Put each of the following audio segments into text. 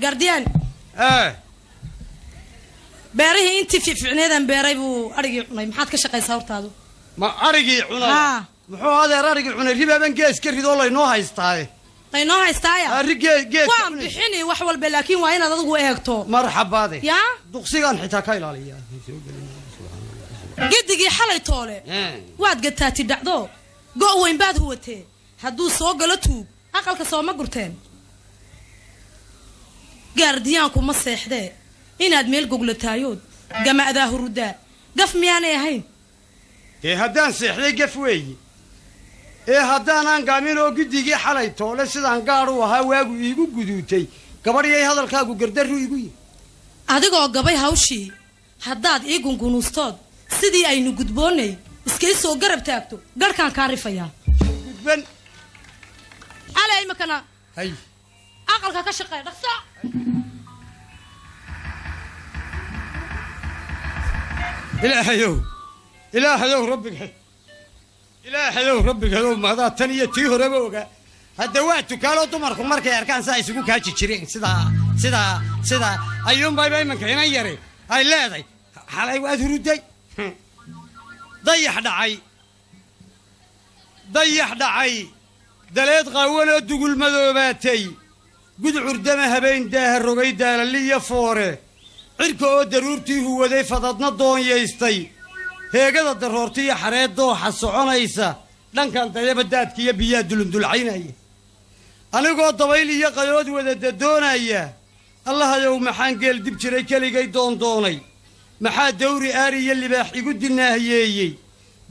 Gardiyaan, beerihii intii fiicfiicneedaan beeray buu adhigii cunay. Maxaad ka shaqaysaa hortaadu? Ma arigii cunay? Haa. Muxuu adeer arigii cunay? Ribaaban gees ka ridoo laynoo haystaaye. Laynoo haystaaya. Ari gees. Waan bixini wax walba, laakiin waa inaad adigu eegto. Marxabaade. Yaa. Duqsigaan xitaa ka ilaaliya. Gidigii xalay toole waad gataati dhacdo, go' weyn baad huwatee. Hadduu soo galo tuug aqalka, sooma gurteen? Gaardiyaanku ma seexdee, inaad meel goglataayood gama'daa hurudaa gaf miyaanay ahayn? Dee haddaan seexday gaf weeye, ee haddaanaan gaamin oo giddigii xalay toole sidaan gaad u ahaa waagu iigu guduutay. Gabadhyay, hadalkaagu gardarru igu yihi. Adigoo gabay hawshii, haddaad ii gungunuustood sidii aynu gudboonnay iskay soo garab taagto, garhkaan kaa rifayaa. Gudban. Ale imikana. Hay. Aqalka ka shaqeeya, dhaqso. Ilaahayow, ilaahayow, rabbiga, ilaahayow, rabbigayow, maadaa tan iyo tii horeba ogaa. Hadda waa tukaaloo dumarku markay arkaan saa isugu kaaji jireen, sidaa sidaa sidaa ayuunbayba iminka inan yari ay leeday xalay waad huruday. Dayax dhacay, dayax dhacay, daleed qaawan oo dugul madoobaatay, gudcurdama habeen daaha rogay, daalaliyo foore, cirka oo daruurtii huwaday, fadadna doonyaystay, heegada daroortiiyo xareed dooxa soconaysa, dhankan dayaba daadkiiyo biyaa dulundulcaynaya, anigoo dabayl iyo qayood wada dadoonaya, allahayow, maxaan geel dib jiray keligay doondoonay? Maxaa dawri aari iyo libaax igu dinaahiyeeyey?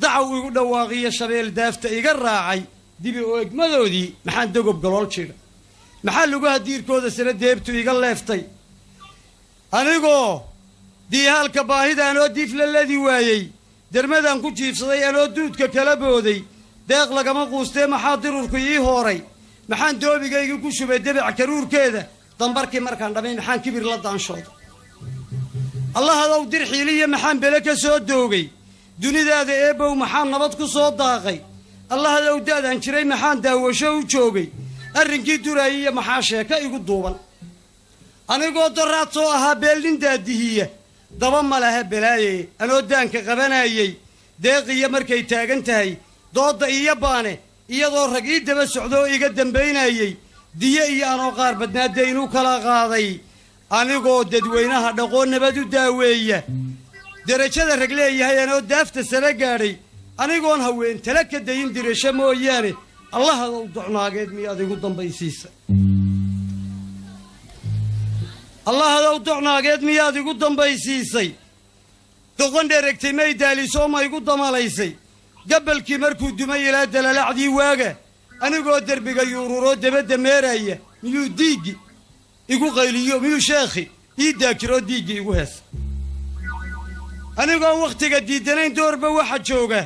Dacaw igu dhawaaqiyo shabeel daafta iga raacay, dibi oo egmadoodii maxaan dogob galool jidha? Maxaa lugaha diirkooda sare deebtu iga leeftay? Anigoo diihaalka baahida anoo diif la ladi waayey, dermadaan ku jiibsaday anoo duudka kala booday, deeq lagama quustee maxaa dirurku ii hooray? Maxaan doobigaygii ku shubay debac karuurkeeda? Dambarkii markaan dhamay maxaan kibir la daanshooday? Allahadow, dir xiiliya maxaan bele ka soo doogay? Dunidaada eebbow, maxaan nabad ku soo daaqay? Allahadow, da'daan jiray maxaan daawasho u joogay? Arrinkii duraayiya maxaa sheeko igu duuban? Anigoo doraad soo ahaa beelnin daadihiya, daba ma laha balaaye, anoo daanka qabanayay, deeqiya markay taagan tahay doodda iyo baane, iyadoo rag ii daba socdo oo iga dambaynayey, diye iyo anoo qaar badnaa dayn u kala qaaday, anigoo dadweynaha dhaqoo nabad u daaweeya, derajada rag leeyahay anoo daafta sare gaadhay, anigoon haween tala ka dayin dirasho mooyaane, allahadow, docnaageed miyaad igu dambaysiisa? Allahadow, docnaageed miyaad igu dambaysiisay? Doqon dheregtay may daalisoo ma igu damalaysay? Gabalkii markuu dumay ilaa dalalacdii waaga, anigoo derbiga yuururoo debadda meeraya, miyuu diiggi igu qayliyo? Miyuu sheekhi ii daajiroo diiggi igu heesa? Anigoon wakhtiga diidanayn doorba waxa jooga,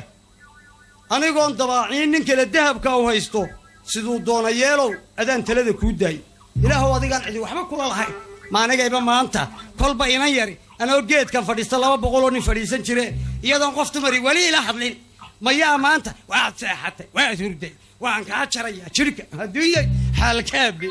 anigoon dabaaciin nin kale dahabka u haysto, siduu doona yeelow, adaan talada kuu daay. Ilaahow, adigaan cidi waxba kula lahayn, ma anigayba maanta kolba inan yari anoo geedkan fadhiista 200 oo nin fadhiisan jire, iyadoon qof dumari weli ila hadlin, mayaa maanta waad seexatay, waad hurday, waan kaa jarayaa jidhka adduunyay xaalkaabe.